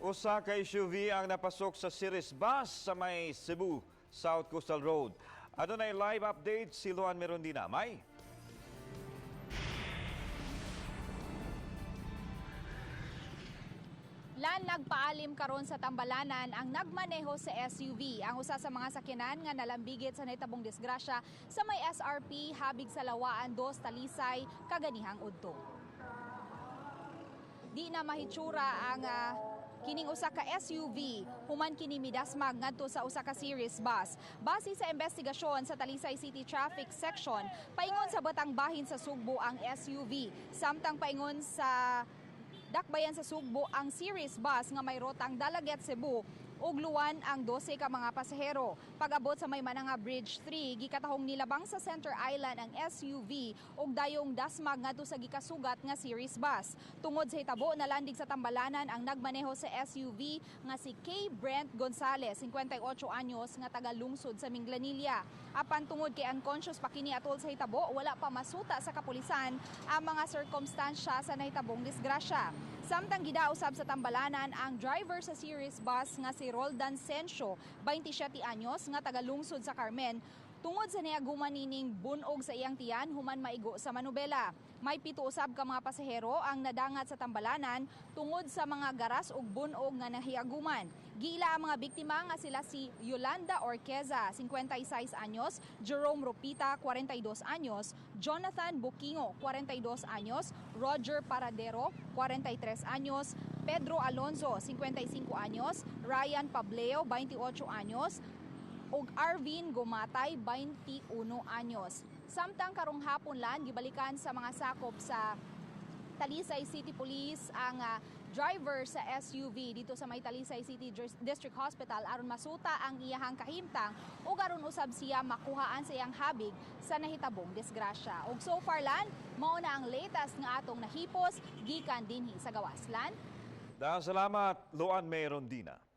Usa ka SUV ang napasok sa Ceres Bus sa may Cebu South Coastal Road. Adunay live update si Luan Merondina. May? Lan, nagpaalim karon sa tambalanan ang nagmaneho sa SUV. Ang usa sa mga sakyanan nga nalambigit sa nahitabong disgrasya sa may SRP habig sa Lawaan 2, Talisay kaganihang udto. Di na mahitsura ang kining usa ka SUV human kini midasmag ngadto sa usa ka series bus. Base sa investigasyon sa Talisay City Traffic Section, paingon sa batang bahin sa Sugbo ang SUV, samtang paingon sa Dakbayan sa Sugbo ang series bus nga may rotang Dalaguete Cebu ug luwan ang 12 ka mga pasahero. Pag-abot sa may Mananga Bridge 3, gikatahong nilabang sa Center Island ang SUV ug dayong dasmag ngadto sa gikasugat nga series bus. Tungod sa hitabo, nalandig sa tambalanan ang nagmaneho sa SUV nga si K. Brent Gonzales, 58 anyos, nga taga lungsod sa Minglanilla. Apan tungod kay unconscious pa kini atol sa hitabo, wala pa masuta sa kapulisan ang mga sirkumstansya sa nahitabong disgrasya. Samtang gidausab sa tambalanan ang driver sa series bus nga si Roldan Sencio, 27 anyos, nga taga-lungsod sa Carmen, tungod sa niaguman nining bunog sa iyang tiyan human maigo sa manubela. May 7 usab ka mga pasahero ang nadangat sa tambalanan tungod sa mga garas ug bunog nga nahiaguman. Giila ang mga biktima nga sila si Yolanda Orqueza, 56 anyos, Jerome Rupita, 42 anyos, Jonathan Buquingo, 42 anyos, Roger Paradero, 43 anyos, Pedro Alonso, 55 anyos, Ryan Pableo, 28 anyos, ug Arvin Gumatay, 21 anyos. Samtang karong hapon lan, gibalikan sa mga sakop sa Talisay City Police ang driver sa SUV dito sa may Talisay City District Hospital aron masuta ang iyahang kahimtang ug aron usab siya makuhaan sa iyang habig sa nahitabong disgrasya. Ug so far lan, mao na ang latest nga atong nahipos gikan dinhi sa gawas. Lan? Daghang salamat, Luan Merondina.